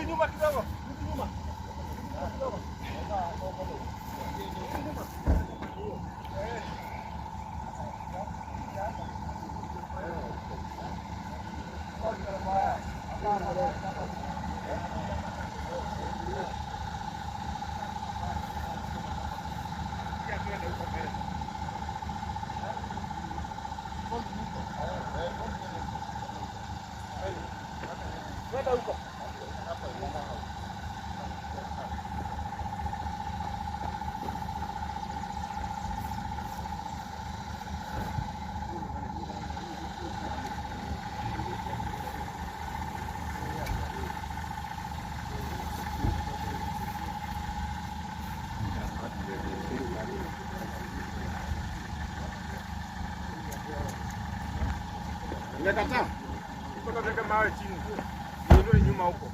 Nyuma kidogo. Rudi nyuma. Kidogo. Kwenda huko. Nimekataa. Kutoka mawe chini. Ndio nyuma huko.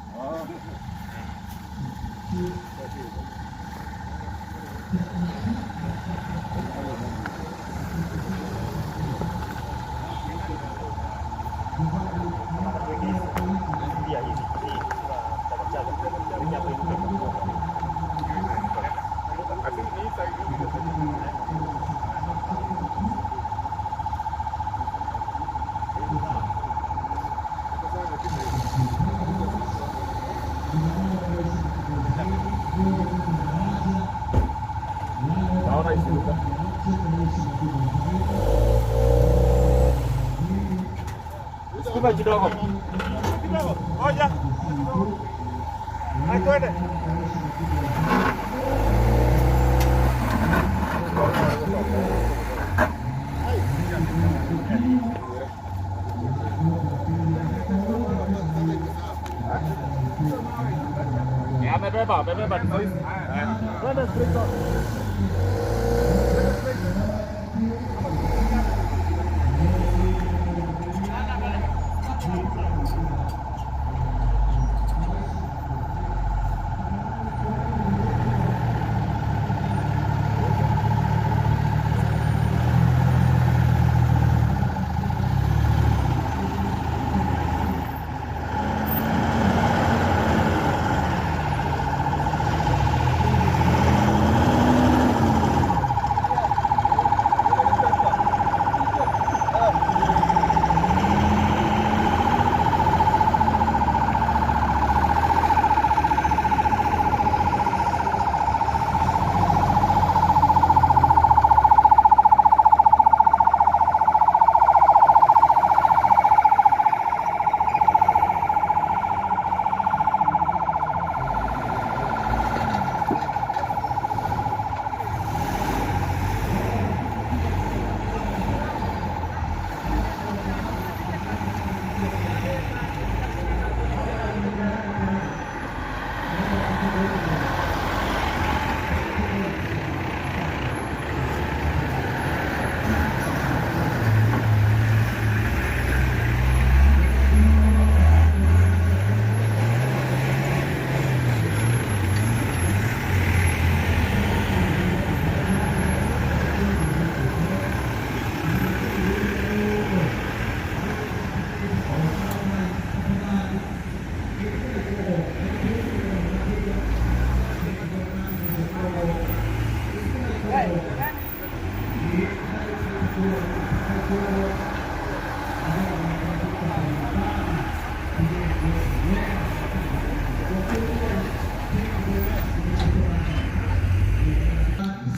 Naona isiruka. Sukuma kidogo. Kidogo. Moja. Hai, twende. Amebeba, amebeba ndizo hizi. Twende straight on.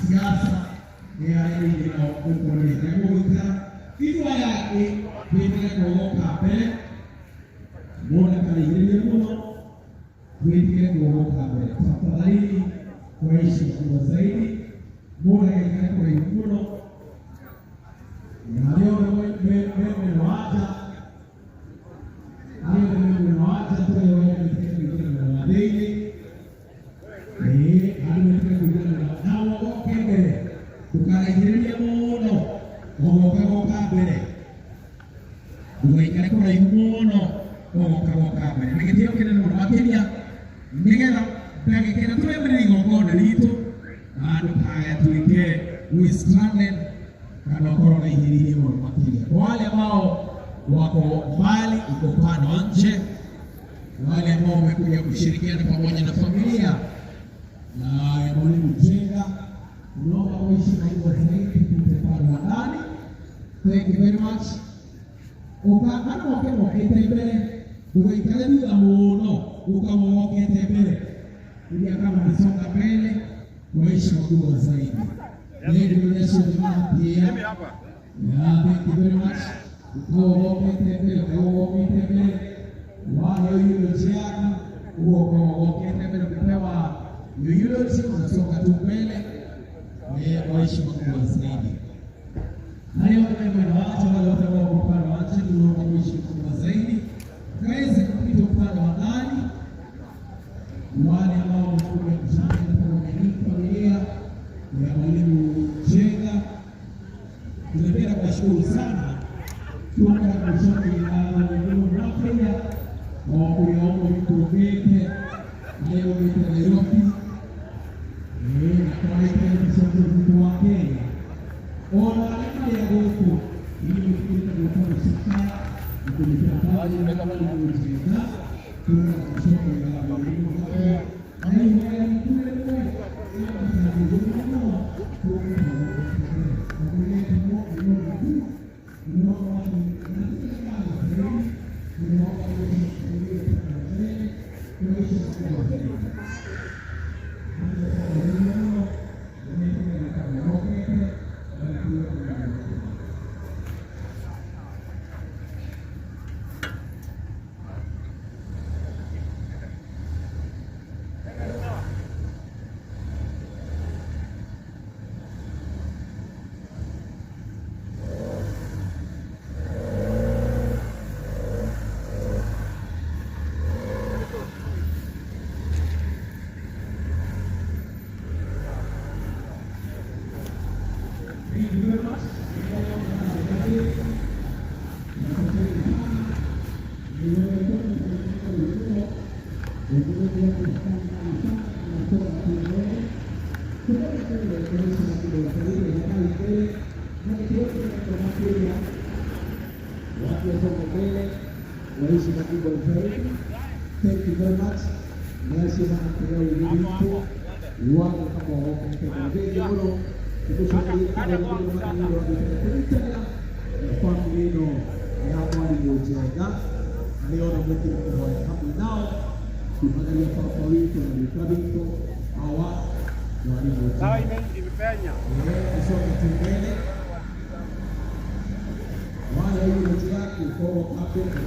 Siasa tafadhali kwa heshima kubwa zaidi muda katika muno na leo wewe wacha leo wewe wacha tu wewe kuingia na dini andũ mekire kũingĩra na ũgoke mbere ndũkaraihĩrĩrie mũno ũgoka goka mbere ndũgaikare kũraihu mũno ũgoka goka mbere na gĩtĩo kĩnene mũno makĩria nĩgetha ndagĩka ĩrĩa tũrembĩrĩria igongona ritũ na ndũkagatuĩke we stranded kana ũkorwo ũraihĩrĩirie mũno makĩria. Kwa wale ambao wako mbali, uko upande wa nje, Wale ambao wamekuja kushirikiana pamoja na familia na mwalimu Jenga, tunaomba kwa heshima kubwa zaidi tupite upande wa ndani. Thank you very much. Uka ana woke mokete mbere, ugaikare thutha muno, ukamwokete mbere ili kama umesonga mbele kwa heshima kubwa zaidi. Mimi hapa. Yeah, thank you very much. Ukawokete mbere, ukawokete mbere. Wale eulogy yako, ukawokete mbere ukipewa eulogy unasonga tu mbele. Kwa heshima kubwa zaidi. Hayo ndio wacha wale wote ambao wako upande wa chini, tunaomba kwa heshima kubwa zaidi tuweze kupita upande wa ndani. Wale ambao wamekuja kushirikiana pamoja na familia ya mwalimu Jenga, tunapenda kuwashukuru sana. Tunakwenda kushoto wakuyaomba mikurugete ayogete Nairobi na wa Kenya ona arĩa marĩ gũkũ ili mĩkĩrĩte gwĩka gũcakaya na kũnyitĩra mwalimu Jenga. Tunakwenda kushoto mwalimu Watu wasonge mbele, waishi makubwa zaidi. Thank you very much. Nashima kuya wale kama wako mbele muno family ino ya mwalimu Jenga aliona mwikire kuhoya hamwe nao kumagaria baba witũ na gwĩka witũ awa mwalimu Sawa, Jenga. imepenya. Isonge tu mbele wale eulogy yaku korwo kambe na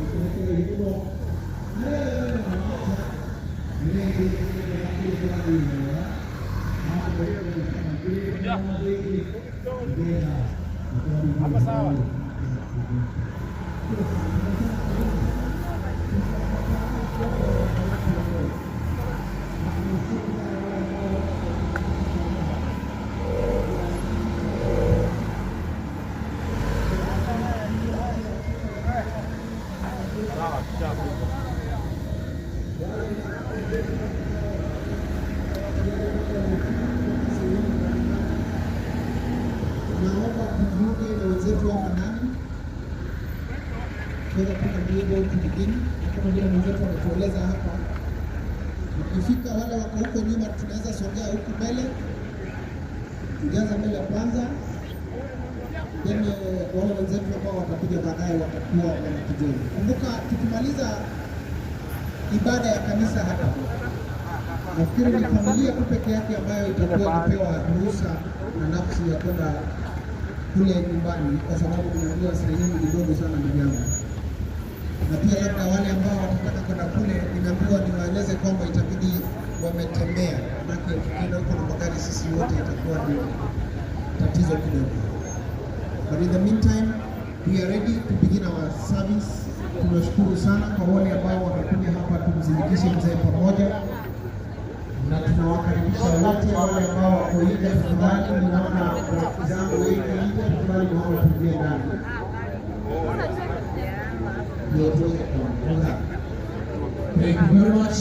Hapa sawa. Sawa, tushafika. Naomba tujiunge na wenzetu hapa ndani tuweze kupata mwigo huku kijijini, na kama vile mwenzetu ametueleza hapa, ukifika wale wako huko nyuma, tunaweza songea huku mbele, tujaza mbele kwanza, then wale wenzetu ambao watakuja baadaye watakuwa wanatujoin. Kumbuka tukimaliza ibada ya kanisa hapa, nafikiri ni familia tu peke yake ambayo itakuwa imepewa ruhusa na nafsi ya kwenda kule nyumbani, kwa sababu unajua sehemu ni ndogo sana ndugu yangu. Na pia labda wale ambao watataka kwenda kule, nimeambiwa niwaeleze kwamba itabidi wametembea, manake tukienda huko na magari sisi wote itakuwa ni tatizo kidogo. But in the meantime, we are ready to begin our service. Tunashukuru sana kwa wale ambao wamekuja hapa tumzindikishe mzee pamoja, na tunawakaribisha wote wale ambao wako nje. Tafadhali, ninaona rafiki zangu wengi nje, tafadhali naomba tuingie ndani ndio tuweze kuongoza. Thank you very much.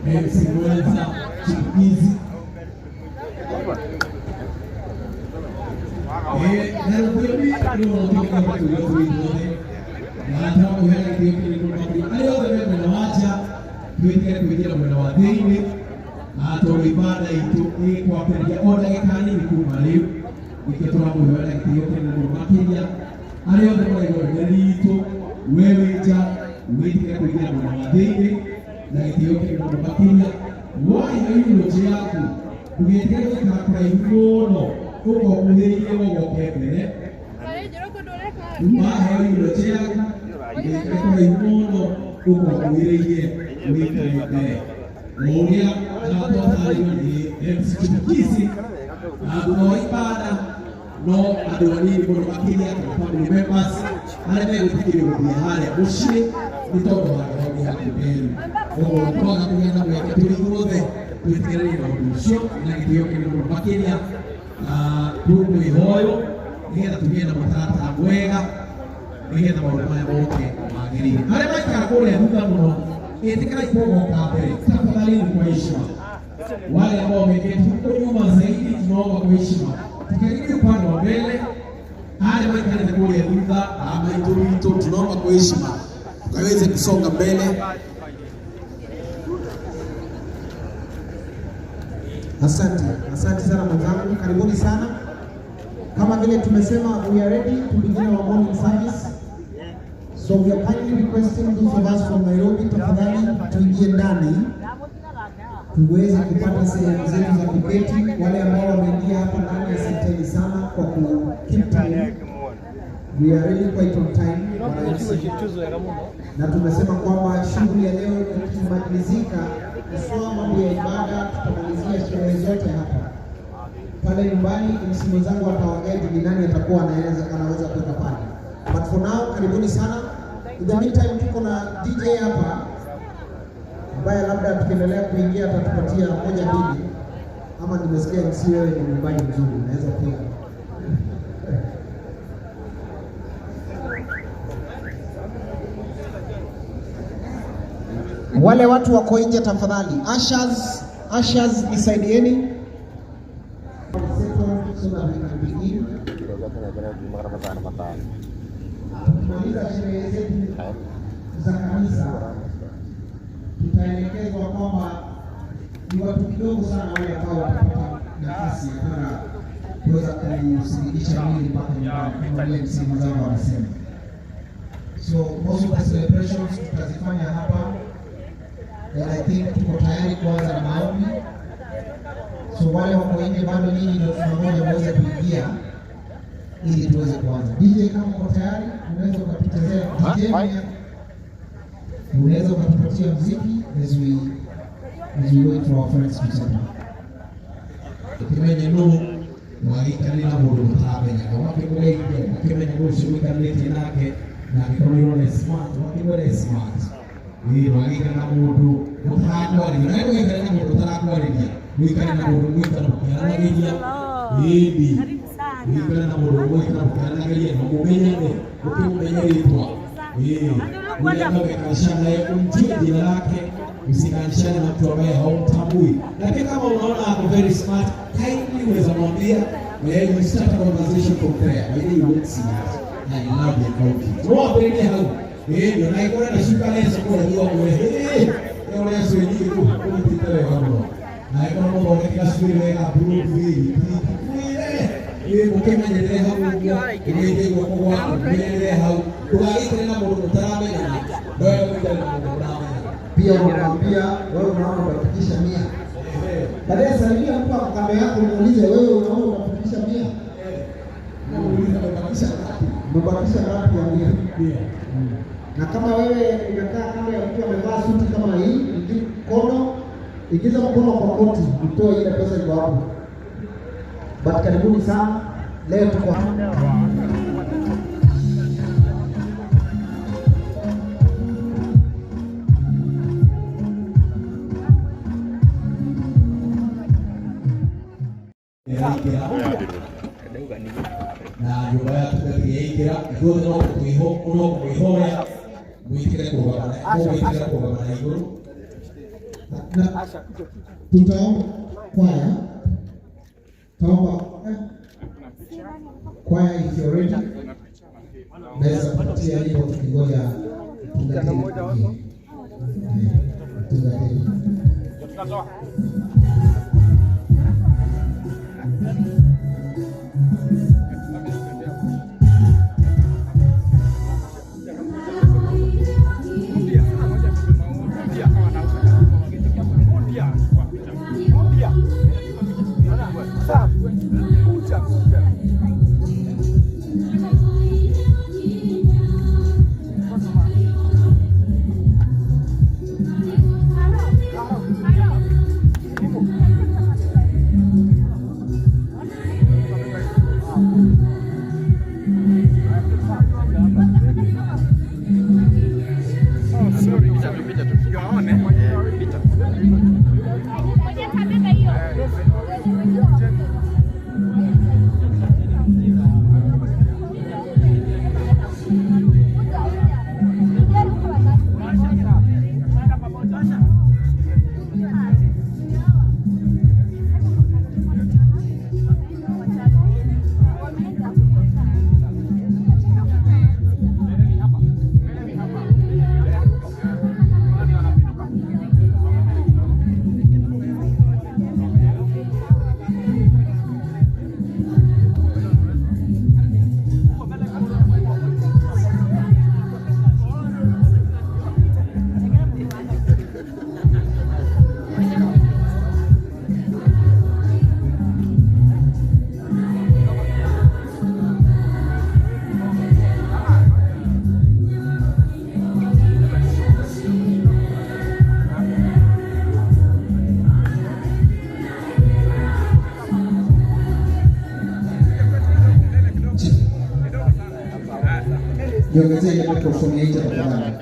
MC mwenza chipukizi. Na rũthiomi rũrũ rũtuĩkaga rũthiomi ruothe na twakwĩhoya gĩtĩo kĩnene. Twĩtĩkĩre kũingĩra mwena wa thĩinĩ tondũ ibada itũ ĩkwambĩrĩria o ndagĩka nini kuma rĩu. Nĩkĩo tũramũhoya na gĩtĩo kĩnene mũno makĩria arĩa othe maraigua ndũmĩrĩri itũ, we wĩ nja wĩtĩkĩre kũingĩra mwena wa thĩinĩ na gĩtĩo kĩnene mũno makĩria. Waheo eulogy yaku, ndũgetĩkĩre gũikara kũraihu mũno ũka ũkuhĩrĩirie ũgoke mbere. Waheo eulogy yaku, ndũgaikare kũraihu mũno ũka ũkuhĩrĩirie wĩikare mbere o ũrĩa twatarĩirio nĩ MC Chipukizi. Na thutha wa ibada no andũ anini mũno makĩria kana family members arĩa megũtĩkĩrio gũthiĩ harĩa mũciĩ, nĩ tondũ handũ hau nĩ hakunderu. Ũguo twaga kũgĩa na mweke tũrĩ ithuothe twĩtĩkĩranie na ũndũ ũcio na gĩtĩo kĩnene mũno makĩria tũkwĩhoywo nĩgetha tũgĩe na mũtaratara mwega nĩgetha maũndũ maya moke magĩrĩire. Arĩa maikara kũrĩa thutha mũno, ĩtĩkĩrai kũgoka mbere tafadhalini kwa heshima. Wale ambao wameketi huko nyuma zaidi, tunaomba kwa heshima tukaribia upande wa mbele. Arĩa maikarĩte kũrĩa thutha, amaitũ witũ, tunaomba kwa heshima tukaweze kusonga mbele. Asante, asante sana mwenzangu, karibuni sana. Kama vile tumesema, we are ready to begin our morning service. So we are kindly requesting those of us from Nairobi, tafadhali tuingie ndani tuweze kupata sehemu zetu za kuketi. Wale ambao wameingia hapa ndani, asanteni sana kwa ku keep time. We are really quite on time, wananchi. Na tumesema kwamba shughuli ya leo ikimalizika, haswa mambo ya ibada, tutamalizia sherehe zote hapa pale nyumbani. MC mwenzangu atawaguide ni nani atakuwa anaweza kwenda pale, but for now karibuni sana. In the meantime tuko na DJ hapa ambaye labda tukiendelea kuingia atatupatia moja mbili, ama nimesikia MC wewe ni mwimbaji mzuri, unaweza pia. Wale watu wako nje tafadhali, ushers, ushers nisaidieni. So that we can begin. Tukimaliza sherehe zetu za kanisa, tutaelekezwa kwamba ni watu kidogo sana wale ambao watapata nafasi ya kwenda kuweza kusindikisha mwili mpaka nyumbani kama vile MC mwenzangu amesema. So most of the celebrations tutazifanya hapa and I think tuko tayari kuanza na maombi. So wale wako nje bado, nyinyi ndio tunangoja muweze kuingia ili tuweze kuanza. DJ, kama uko tayari, unaweza ukatuchezea. DJ mwenye unaweza ukatupatia mziki as we wait for our friends to settle. Ũkĩmenye nũ wagĩikarĩra na mũndũ ũtaramenyaga, wakĩmũgeithia, ũkĩmenya nũ ũcio ũikarĩtie nake, na angĩkorwo nĩ ũrona smart, wakĩmwĩra smart. Ĩĩ, wagĩikara na mũndũ ũtarakwarĩria, na ũgaikara na mũndũ ũtarakwarĩria, ũikare na mũndũ mũikara mũkĩaranagĩria. Ĩni, ũikare na mũndũ mũikara mũkĩaranagĩria na mũmenyane, ũkĩmũmenye rĩtwa. Ĩĩ, yule ambaye umekalishana naye umjue jina lake, usikalishane na mtu ambaye haumtambui. Lakini kama unaona ako very smart, kindly unaweza mwambia, eh, you start a conversation from there. By the way, you look smart. I love your outfit. No ambĩrĩrie hau. Ĩĩ, ndio na ikora na shuka leso kwa unajua mwe. Eh, leo leso yenyewe tu kumtita wega mũno. Na ikora mũthondeke gacũrĩ wega blue blue. Ĩĩ, mũkĩmenyerere hau ũguo, ũgeithie guoko gwaku, mũmenyerere hau. Ndũgagĩikare na mũndũ mũtaramenyana. Ndoe mũikare na mũndũ mũramenyana. Pia unamwambia wewe unaona utafikisha 100. Baadaye salimia mtu ako kando yako, muulize, wewe unaona utafikisha 100? Muulize amebakisha ngapi? Umebakisha ngapi ya 100? Mia. Na kama wewe umekaa kando ya mtu amevaa suti kama hii, ingiza mkono kwa koti, utoe ile pesa iko hapo. But karibuni sana. Leo tuko Yaingĩra na nyũmba ya tũgathiĩ yaingĩra, ithuothe no kũmwĩhoya mwĩtĩkĩre kũrũgama mũgwĩtĩkĩra kũrũgama na igũrũ. Na tutaomba kwaya, taomba kwaya, if you're ready, naweza kupatia nyimbo tukingoja mchungaji aingie. Niongezee ile microphone ya nje tafadhali.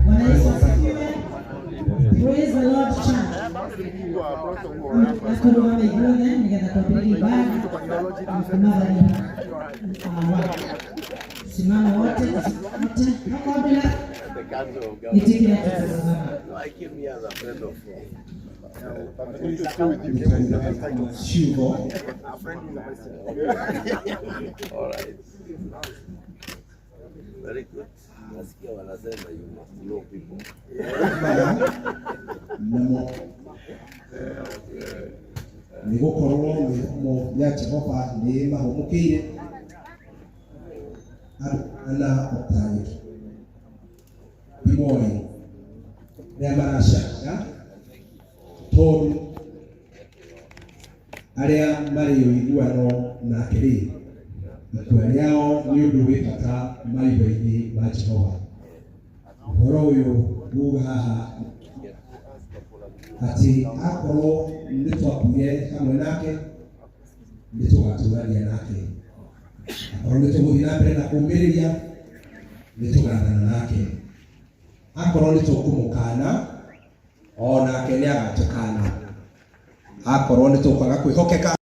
Bwana Yesu asifiwe. Praise the Lord church. Nakurugama ithuothe nigetha twambĩrĩrie ibada na kũmathania simama wote wote nakwambĩra gĩtĩ kĩrĩa tũkũrũgama. I came here as a friend of Ciugo. All right. Very good. Nasikia wanasema you must know people. Maya namo nĩ gũkorwo mĩhũmũ ya Jehova nĩ mahũmũkĩire ana ũtanyĩki ndimoĩ arĩa maracanga tondũ arĩa marĩ ũiguano nake rĩ itua rĩao nĩ ũndũ wĩ bata maitho-inĩ ma Jehova. Ũhoro ũyũ nguga haha atĩ akorwo nĩ twakuire hamwe nake nĩ tũgatũrania nake, akorwo nĩ tũgũthiĩ na mbere na kũũmĩrĩria nĩ tũgathana nake, akorwo nĩ tũkũmũkana o nake nĩ agatũkana, akorwo nĩ tũkwaga kwĩhokeka.